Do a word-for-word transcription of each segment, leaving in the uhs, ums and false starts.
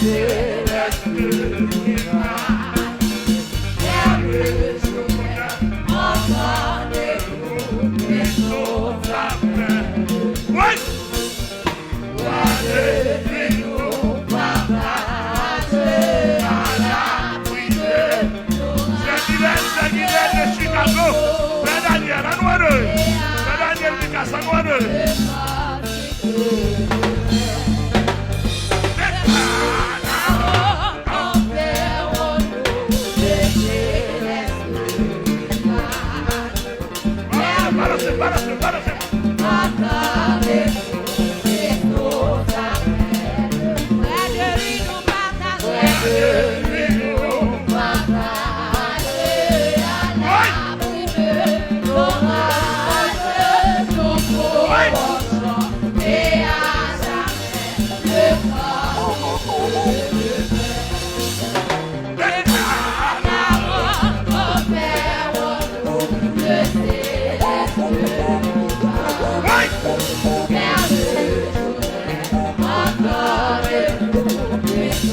Wi! Sa Gilèd, sa Gilèd de Chicago. Frè Daniel, ann wè de. Frè Daniel Lucas, ann wè de. Balanse, balanse, balanse.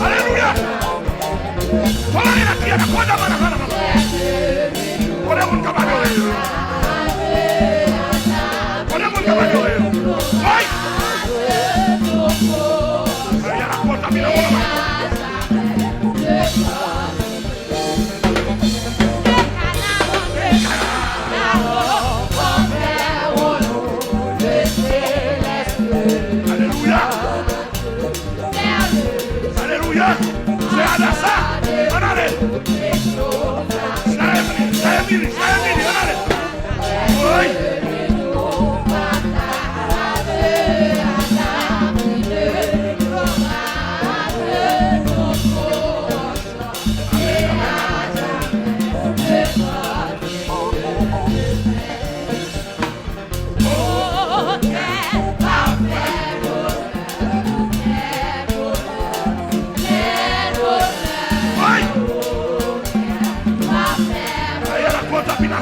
Alelouya! Fala aí na tia, na conta, mana, mana, mana. Ore mun kabayo. Ore mun kabayo. Vai! Aya na conta, mina, mana, mana. Alelouya! Alelouya! Se Adasa! Ann ale! Sa Emili, sa Emili, ann ale! Oy! Oy! Ay, a la kota, vin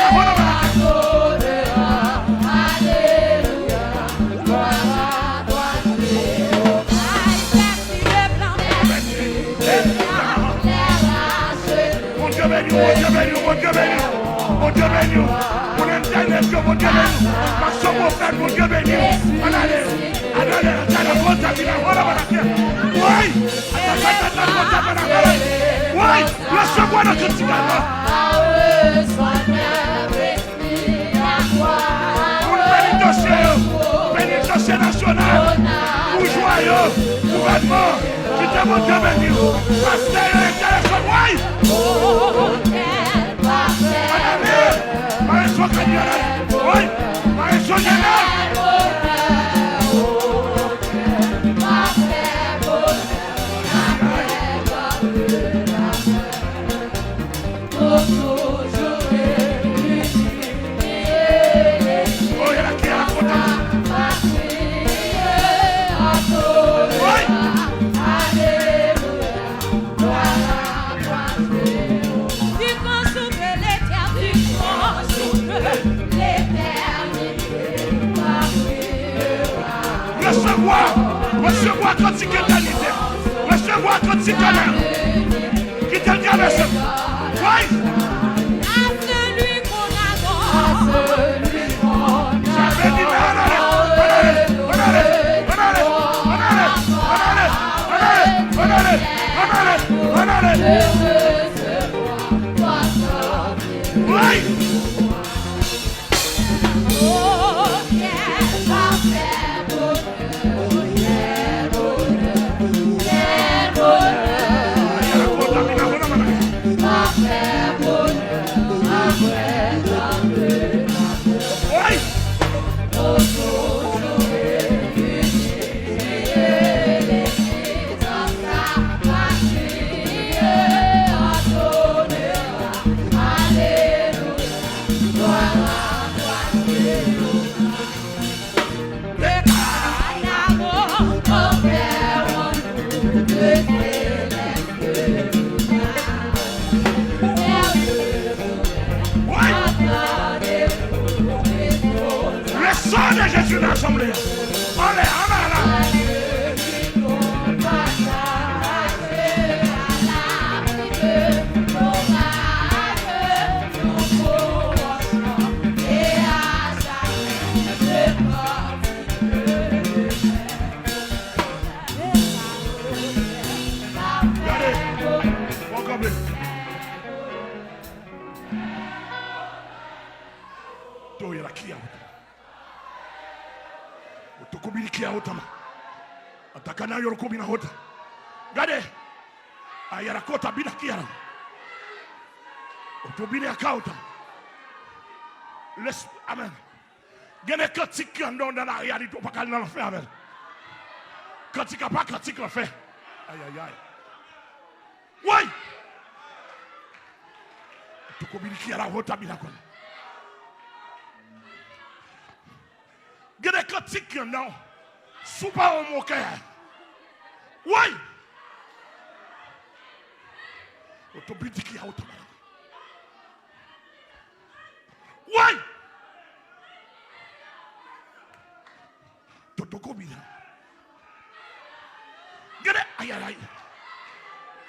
a hora, mana. Bondye beni w, Bondye beni w, Bondye beni w. Bondye beni w. Moun entènèt yo, Bondye beni w. Pastè Pwofèt, Bondye beni w. Ann ale, ann ale, ann ale, ann ale, ann ale. Woy! Woy! Resevwa nan kantik la. Moun penitansye yo, penitansye nasyonal, boujwa yo, gouvènman, kite Bondye beni w. Pastè yo, entèlektyèl, woy! Ann ale! Maestro Kadi, ann ale! Woy! Maestro Jena! Resevwa, resevwa kantik etènite. Resevwa kantik kanal. Kite l travèse. Woy! Ann ale! Ann ale! Ann ale! Ann ale! Ann ale! Woy! Sanble. Anlè, anlè la. Gade. Bon, kanpe. Toyera ki a wota. Otokobiri ki a wota ma. Atakana yoro kobina wota. Gade. Ayara kota bina ki a. Otobiri a ka wota. Les, amen. Gen de kantik ki anndan w nan la reyalite, ou pa ka al nan lanfè avè l. Kantik la pa kantik lanfè. Ayayay. Woy! Toko bili ki a la wota bina kwen. Gen de kantik ki anndan w. Si w pa yon mokè. Woy! Otobidi ki a wota bina. Woy! Toto kobina. Gade, ayayay.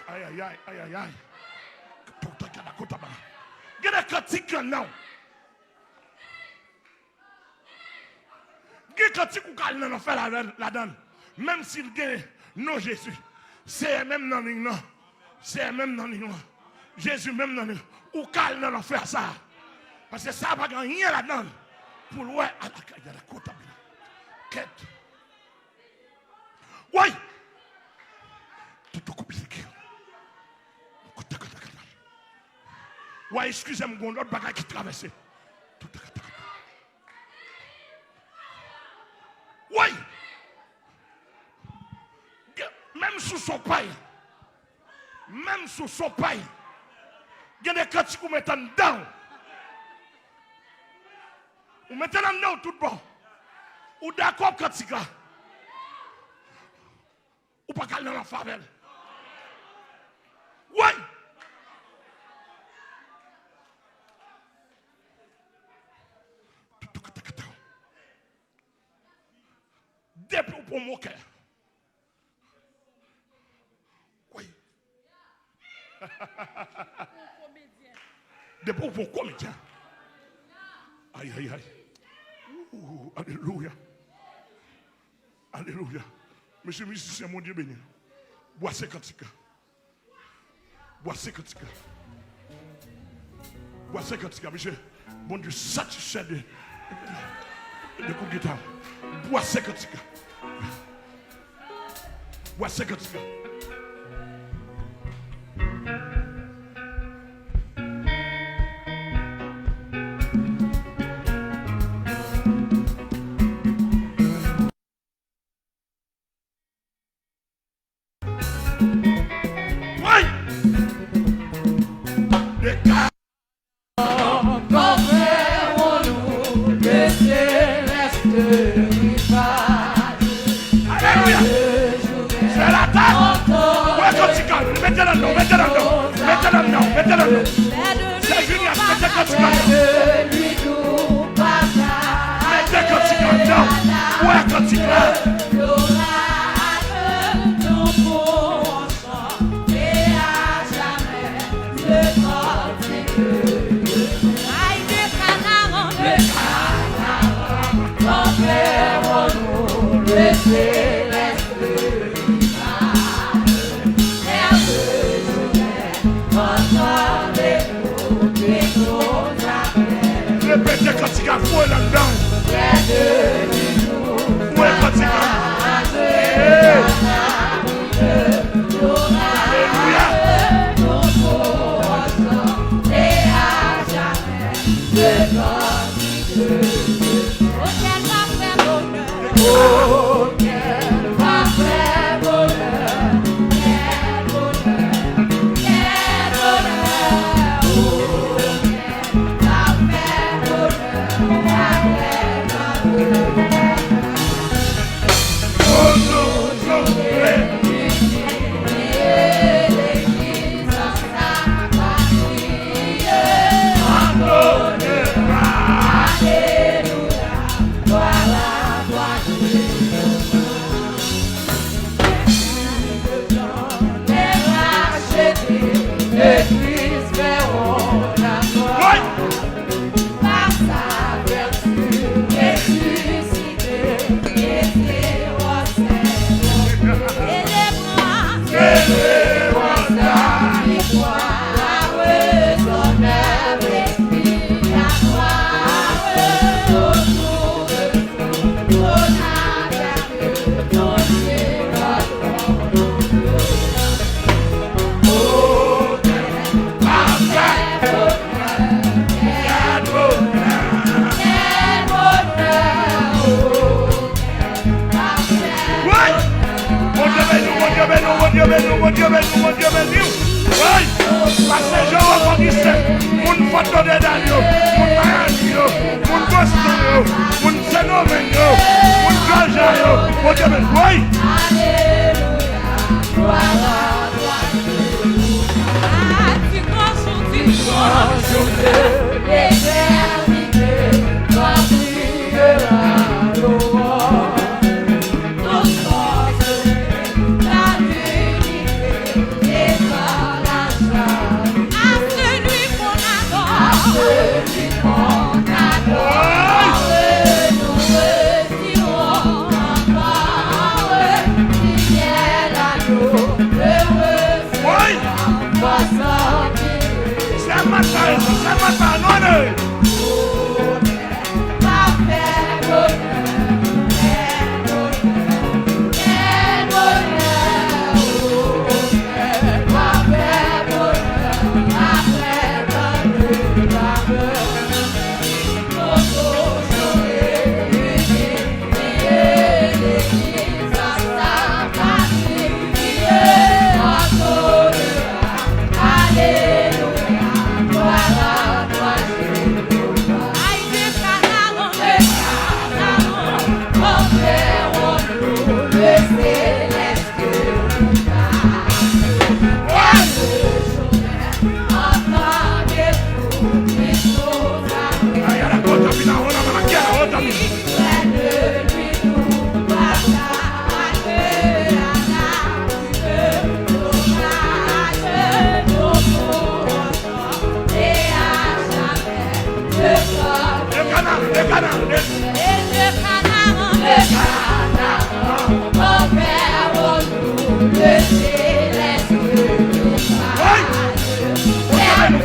Ayayay, ayayay. Toto gada kota ba. Gade kantik lan nan. Gen kantik ou ka al nan lanfè ladan, ladan l. Menm si l gen non Jezi. Seyè menm nan liy lan. Seyè menm nan liy lan. Jezi menm nan liy lan. Ou ka al nan lanfè sa. Paske sa pa gen anyen ladan l. Pou l wè alakay a la kota bina. Kèt. Woy! Toto kobina. Kota kata kata. Woy, eskize m, gon lòt bagay ki travèse. Toto kata kata. Woy! Menm sou son pay. Menm sou son pay. Gen de kantik ou mete anndan w. Ou mete l anndan w tout bon. Ou dakò ak kantik la. Ou pa ka al nan lanfè avè l. Woy! Depi w pran mokè. Woy! Depi w pran komedyen. Ay, ay, ay. Ou, alelouya. Alelouya. Mesye mizisyen, Bondye beni nou. Bwase kantik la. Bwase kantik la. Bwase kantik la, mesye. Bondye satisfè de, de kout gita. Bwase kantik la. Bwase kantik la. Woy! Dega! Alelouya! Se la ta! Wè kantik la, mete l anndan, mete l anndan, mete l anndan, mete l anndan. Sè Julius, mete kantik la anndan. Mete kantik la anndan. Wè kantik la. Repete kantik la, foure l anndan. Foure kantik la. Hey! Alelouya! Bondye beni w, Bondye beni w, Bondye beni w. Woy! Pastè Jean Rocco Augustin, moun Fòt Lodèdal yo, moun Miami yo, moun Boston yo, moun Sendomeng yo, moun Jòjya yo, Bondye beni w. Woy! Woy! Sèlman sa, sèlman sa, non, non.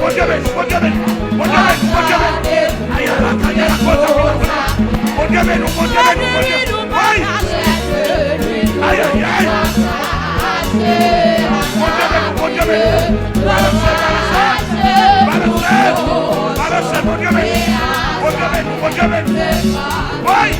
Bondye beni, Bondye beni, Bondye beni, Bondye beni. Aya la kanya la kota. Bondye beni w, Bondye beni w, Bondye beni w. Ay! Ay, ay, ay! Bondye beni w, Beni w, Bondye beni w. Balanse, balanse. Balanse, balanse, Bondye beni w. Bondye beni w, Bondye beni w. Woy!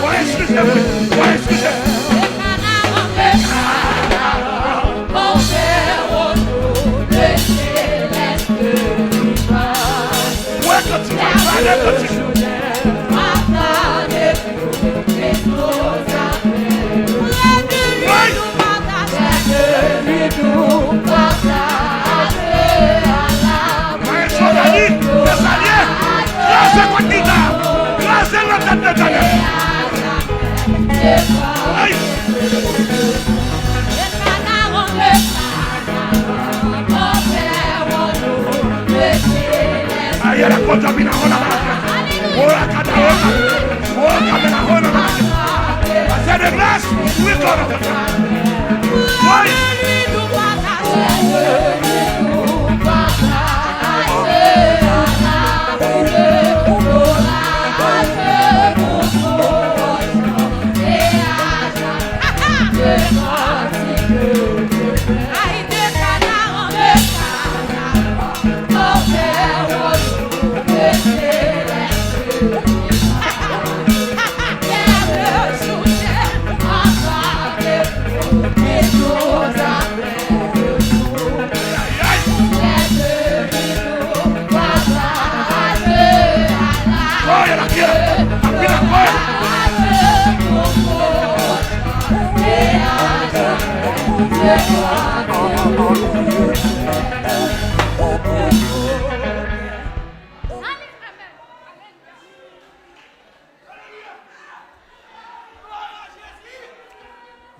Mwen eskize, wi. Mwen eskize. Mwen kantik la, pale kantik. Wi. Maestro Dany, Desalyen, kraze kòd gita, kraze l nan tèt Letènèl. Ay! Ayala kota bina ona bala. Ora kata ona. Ora kata ona bala. Pase de gras, wi kona. Woy!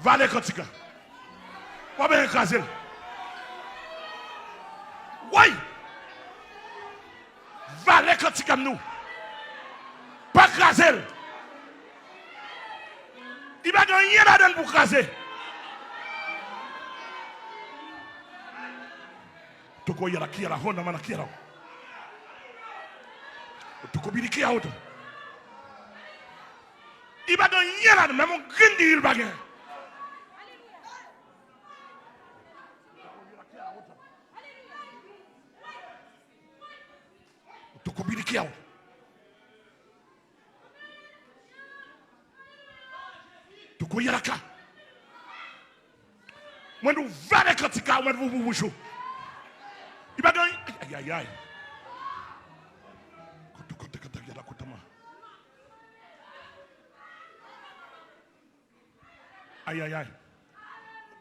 Vale kantik la. W ap bezwen kraze l. Woy! Vale kantik la m di w. Pa kraze l. Li pa gen anyen ladan l pou kraze. Koyera kiera honda mana kiera. Toko bidi kia oto. I pa gen anyen ladan, menm yon grenn diri l pa gen. Toko bidi kia oto. Toko yalaka. Mwen di w valè kantik la, mwen di w pou bouch ou. Li pa gen, ay, ay, ay. Kote, kote, kote, yala, kote, man. Ay, ay, ay.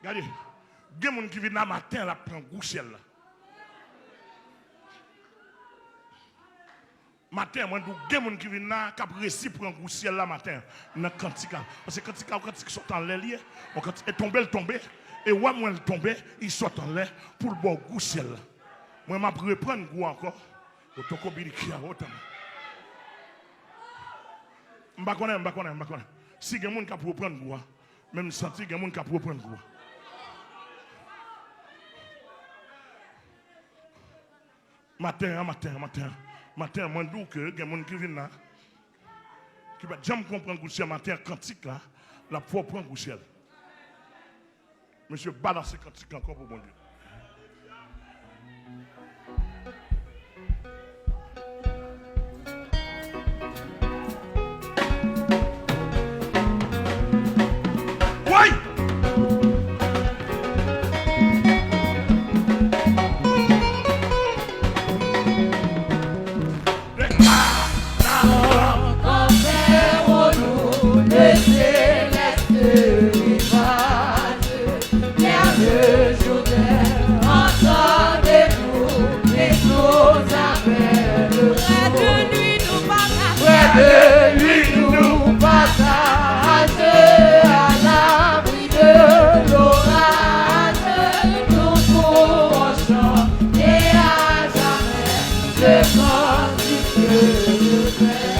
Gade, gen moun ki vin la maten, l ap pran gou syèl la. Maten an, mwen di w, gen moun ki vin la, k ap resi pran gou syèl la maten an, nan kantik la. Paske kantik la, yon kantik sot anlè li ye. Yon kantik, e tonbe l tonbe. E w a mwen l tonbe, li sot anlè pou l ba w gou syèl la. Mwen, m ap reprann gou a ankò. Otoko bidi kia otan. M pa konnen, m pa konnen, m pa konnen. Si gen moun k ap reprann gou a, men m santi gen moun k ap reprann gou a. Maten an, maten an, maten an, maten an, mwen di w ke gen moun ki vin la, ki pa t janm konprann gou syèl maten an, kantik la, l ap fè w pran gou syèl. Mesye, balanse kantik la ankò pou Bondye. Woy! Près de lui, nous partageons à l'abri de l'orage, nous pourrons chanter à jamais le cantique de paix.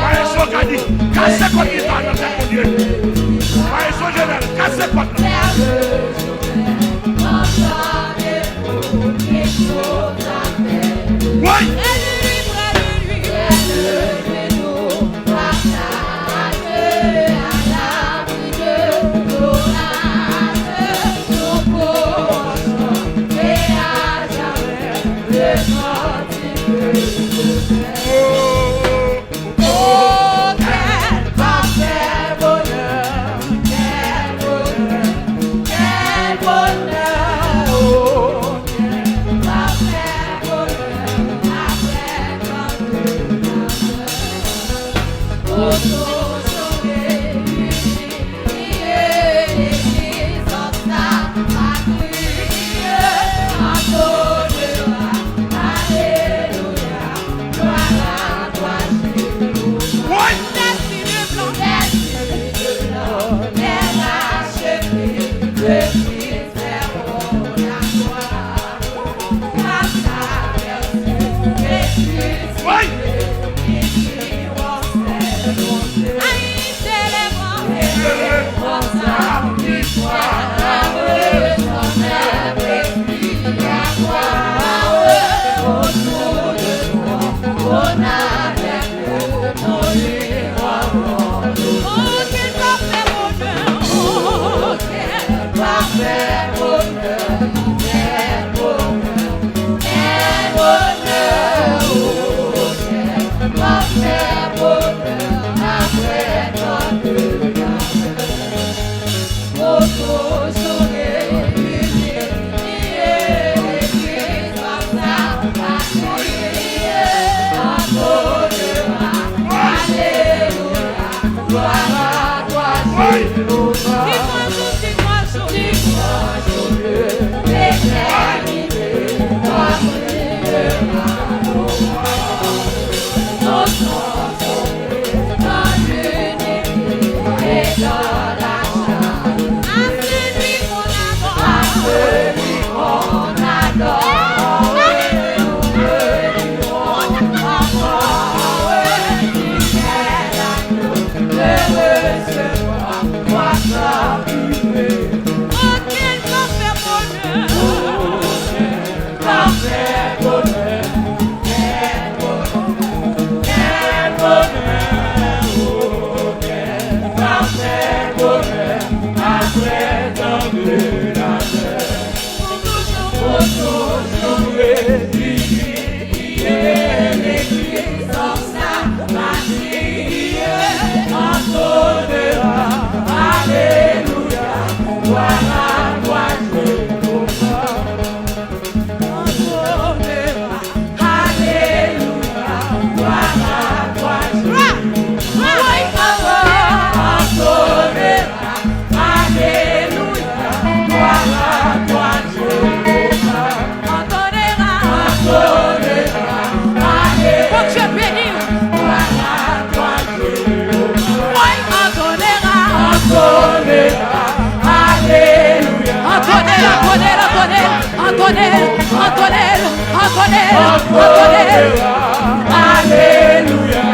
Maestro Gady, kase pòt gita nan tèt Bondye. Maestro Jovenel, kase pòt la. Woy! Oh, quel parfait bonheur, quel bonheur, quel bonheur, oh, quel parfait bonheur, après tant de malheur. Autant chanter, prier, l'église dans sa patrie, en bonheur, alléluia. Woy! Woy! Antonnen, antonnen, antonnen, antonnen, antonnen. Alelouya,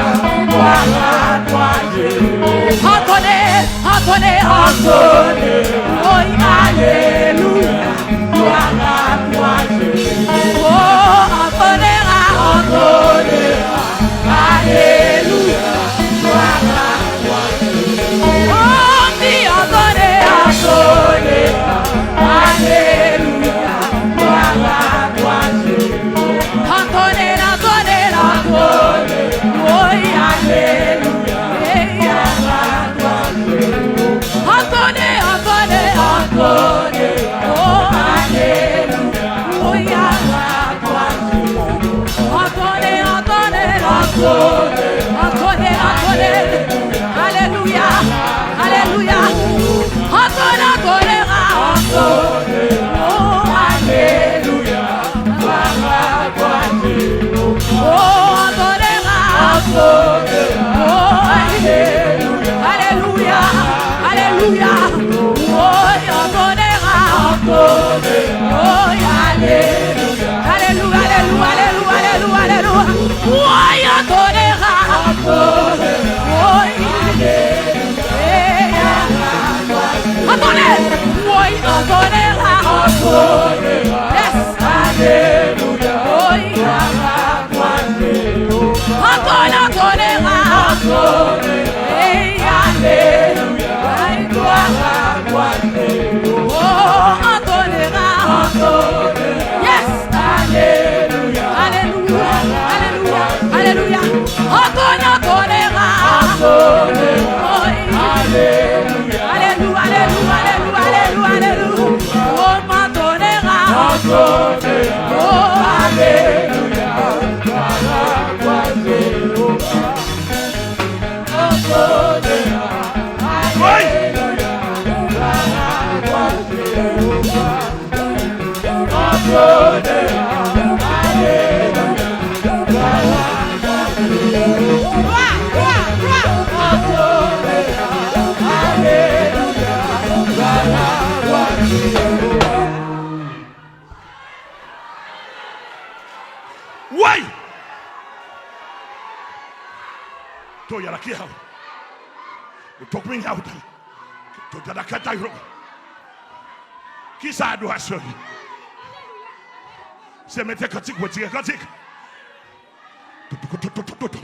glwa, glwa, glwa, Jezi. Antonnen, antonnen, antonnen. Woy, alelouya, glwa, glwa, glwa, Jezi. Oh, antonnen, antonnen. Alelouya, glwa, glwa, glwa. Oh, m di antonnen, antonnen. Alelouya, glwa, glwa, glwa, Jezi. Antonnen, antonnen, antonnen. Woy, alelouya. Hey, glwa, glwa, glwa, Jezi. Antonnen, antonnen, antonnen. Oh, alelouya. Woy, glwa, glwa, Jezi. Antonnen, antonnen, antonnen. Antonnen, antonnen. Alelouya. Alelouya. Antonnen, antonnen, antonnen. Oh, alelouya. Oh, antonnen, antonnen. Oh, alelouya. Alelouya. Alelouya. Oh, antonnen, antonnen. Oh, alelouya. Alelouya, alelouya, alelouya, alelouya, alelouya. Woy, antonnen, antonnen. Woy, alelouya. Antonnen, woy, antonnen, antonnen. Yes, alelouya. Woy, antonnen, antonnen, antonnen. Hey, alelouya. Ay, glwa, glwa, glwa. Oh, antonnen, antonnen. Yes. Alelouya, alelouya, alelouya, alelouya. Antonnen, antonnen, antonnen. Alelouya, alelouya, alelouya, alelouya, alelouya. Oh, antonnen, antonnen. Oh, alelouya. Antonnen, alelouya. Woy! Toyalakia. Utokminya utam. Toyalakata yro. Kisa adorasyon li? Se mete kantik, retire kantik. Tutukututututu.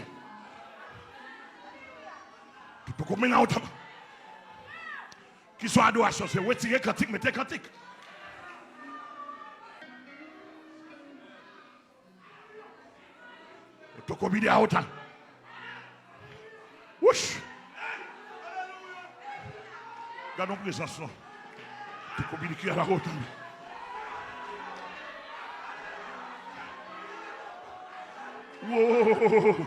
Tutukumina utam. Kisa adorasyon? Se retire kantik, mete kantik. Tokobide a otan. Wouch! Gade yon prezans non. Tokobide ki a la otan. Wow!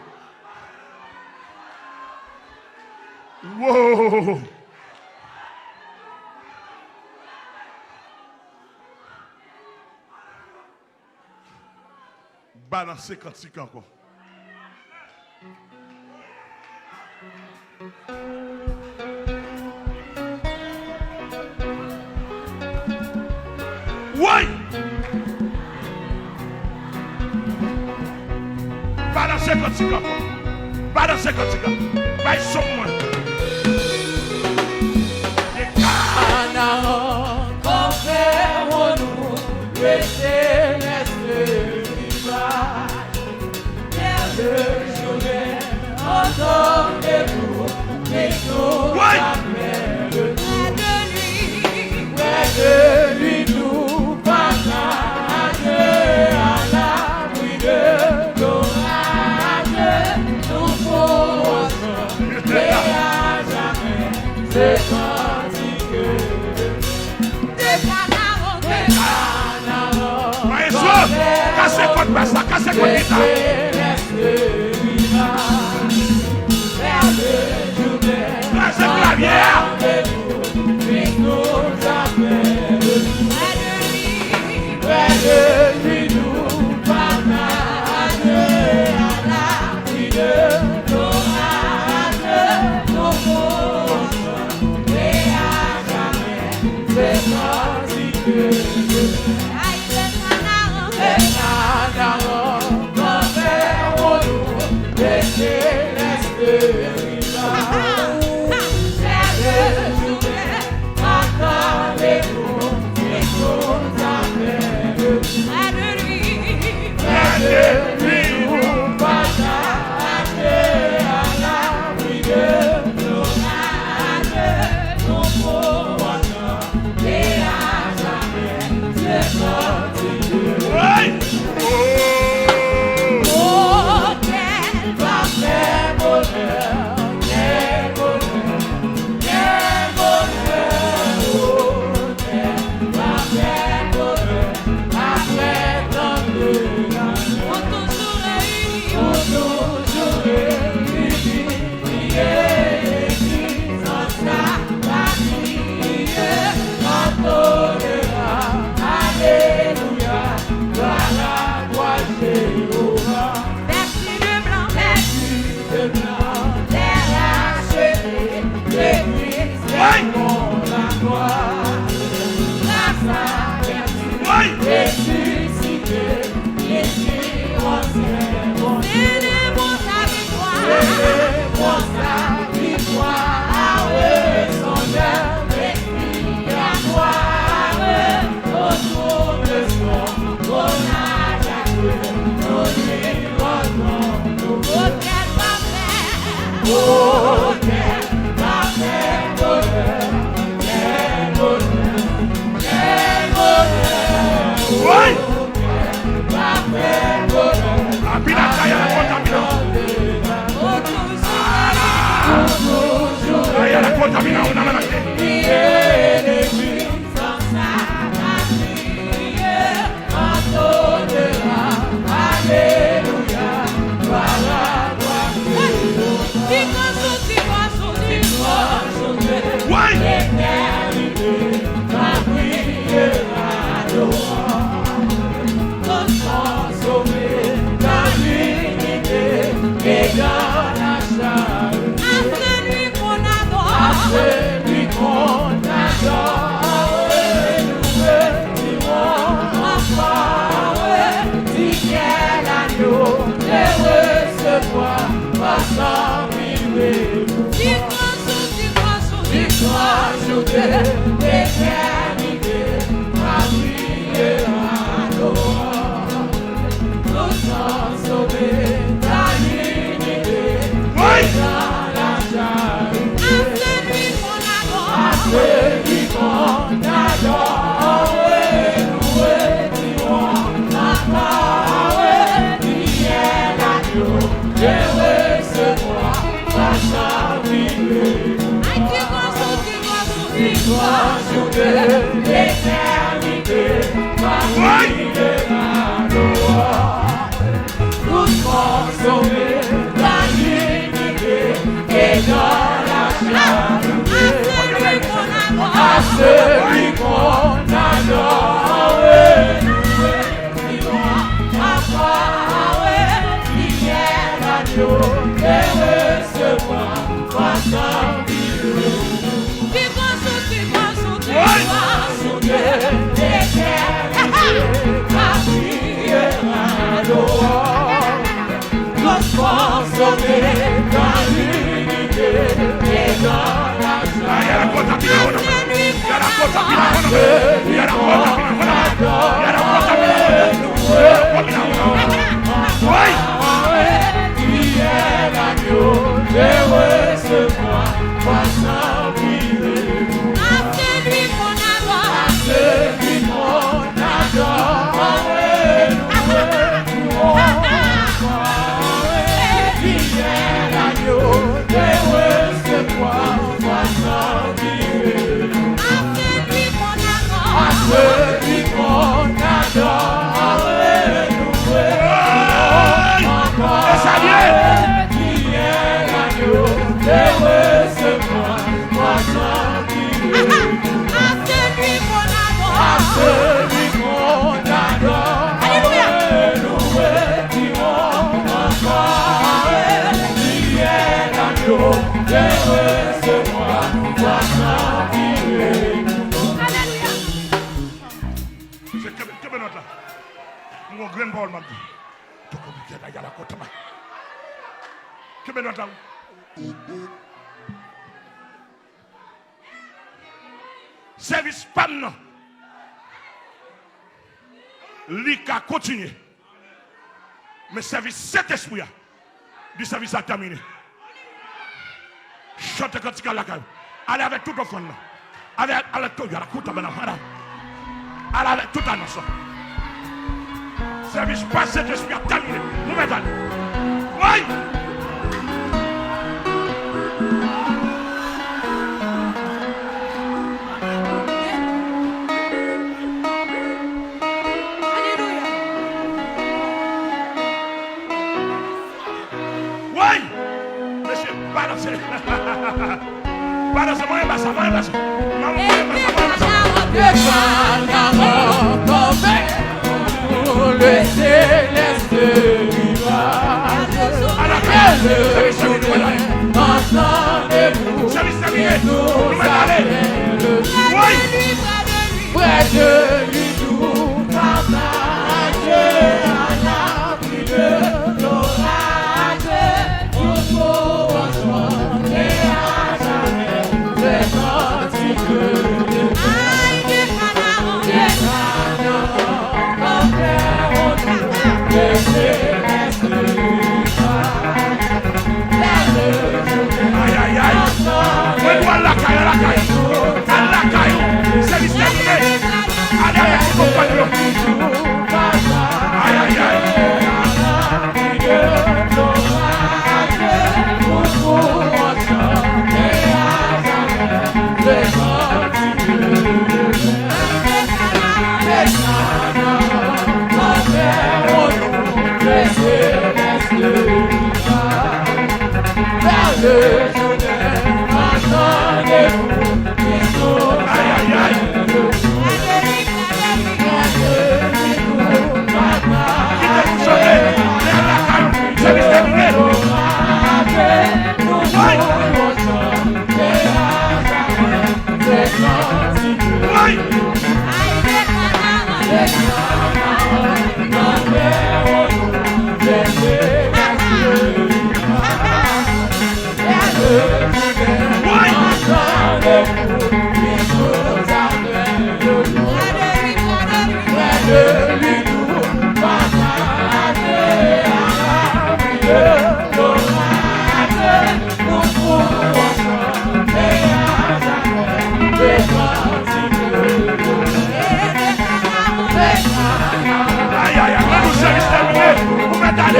Wow! Balanse kantik ankò. Woy! Balanse kantik ankò. Balanse kantik la. Bay son mwen. Kanaran, kòfè, wonou, rete lèste viva. Lève jounen, ansanm debout, Kristo. Prè de li, prè de li, nou pataje a labri de loraj, nou fon ansanm, e a jamè, se kantik de kanaran, de kanaran. Maestro, kase kòd bas la, kase kòd gita. Kraze klavye a. Letènite, pa kriye la glwa. Tout kò sove, la linite, wi, e dan la charite. A celui qu'on adore. A celui qu'on adore, louwe, louwe, ankò, wi, fiyèl agno, e resevwa, pa chanpilye. Ay, ti gwo sou, ti gwo sou, ti gwo sou, de letènite, pa kriye la glwa. Tout kò sove, la linite, e dan la charite. A celui qu'on adore. A celui qu'on adore, louwe, louwe, ankò, wi, fiyèl agno, e resevwa, pa chanpilye. Ti gwo sou, ti gwo sou, ti gwo sou, de letènite, pa kriye la glwa. Tout kò sove, la linite, e dan la charite. Wi. Fiyèl agno, e resevwa, pa chanpilye. A celui qu'on adore. A celui qu'on adore, louwe, louwe, louwe, fiyèl agno, e resevwa, pa chanpilye. A celui qu'on adore. A celui qu'on adore, louwe, louwe, ankò, e salye, fiyèl agno, e resevwa, pa chanpilye. À celui qu'on adore. À celui qu'on adore. Alléluia. Louwe, louwe, louwe, ankò, fiyèl agno, e resevwa, pa chanpilye. Alléluia. Mesye, kenbe, kenbe nòt la. M gon grenn pawòl m ap di. Toko bikè la, yala kotama. Kenbe nòt la, wi. Sèvis pa m nan, li ka kontinye. Men sèvis Sentespri a, di sèvis la tèmine. Chante kantik la lakay ou. Ale avèk tout ofrann nan. Ale, ale tout, yala kouta bana fada. Ale avèk tout anons lan. Sèvis pa Sentespri a tèmine. Nou mèt ale. Woy! Alelouya. Woy! Mesye, balanse. Balanse, mwen renmen sa, mwen renmen sa. Mwen renmen sa, mwen renmen sa. Ke Satan retombe pour le céleste rivage. Ala, ala, sèvis tèmine, nou mèt ale. Sèvis tèmine, nou mèt ale. Woy! Près de lui, tout partage à la Ay, ay, ay. Mwen dwe al lakay, al lakay. Al lakay ou. Sèvis tèmine. Ale avèk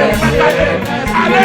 Ale, ale, ale.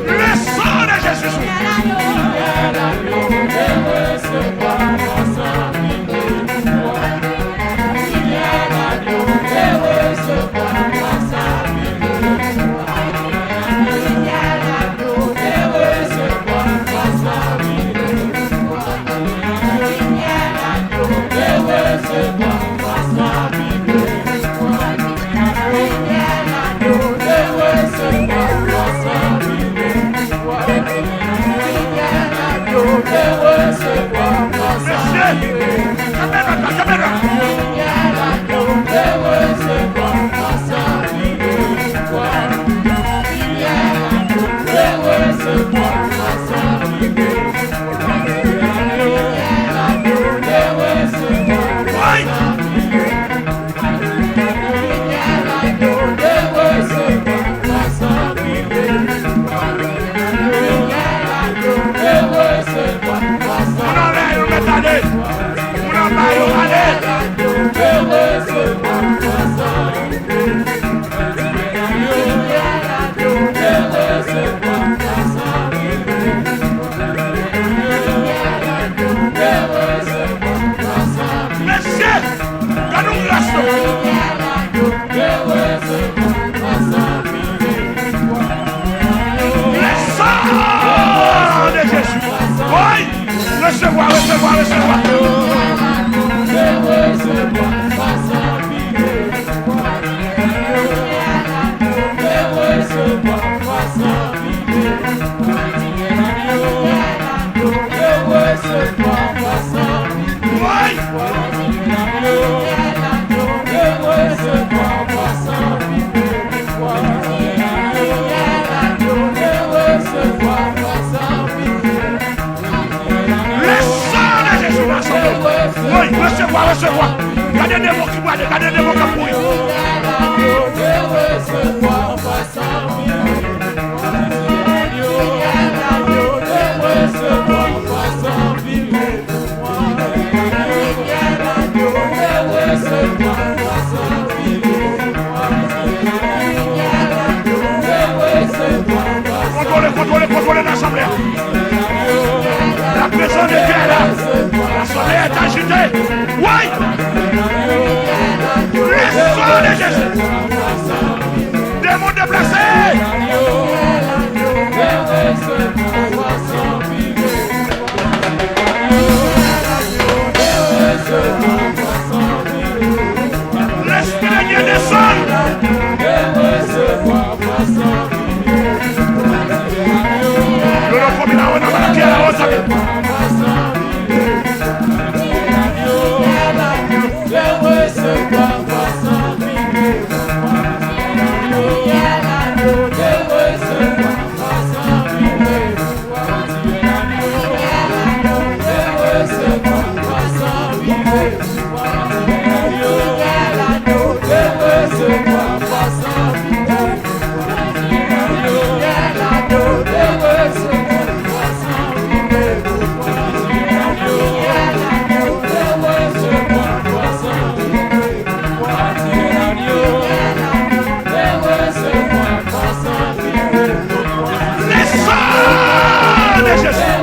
Le sang de Jésus. Moun anlè yo mèt ale. Moun anba yo ale. Mesye, gade yon gras non. Le sang de Jésus. Woy! Resevwa, resevwa, resevwa. Woy! Le sang de Jésus va sauver. Woy, resevwa, resevwa. Gade demon ki prale, gade demon k ap kouri. Kontwole, kontwole, kontwole nan asanble a. La présence de Dieu est là. L'assemblée est agitée. Woy! Le sang de Jésus. Demon deplase. Lespri de Dye desann. Yo, yo, Le sang de Jésus.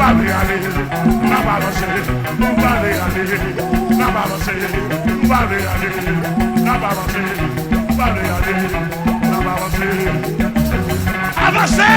Ale, ale, n ap avanse, nou prale ale, n ap avanse, nou prale ale, n ap avanse, nou prale ale, n ap avanse. Avanse!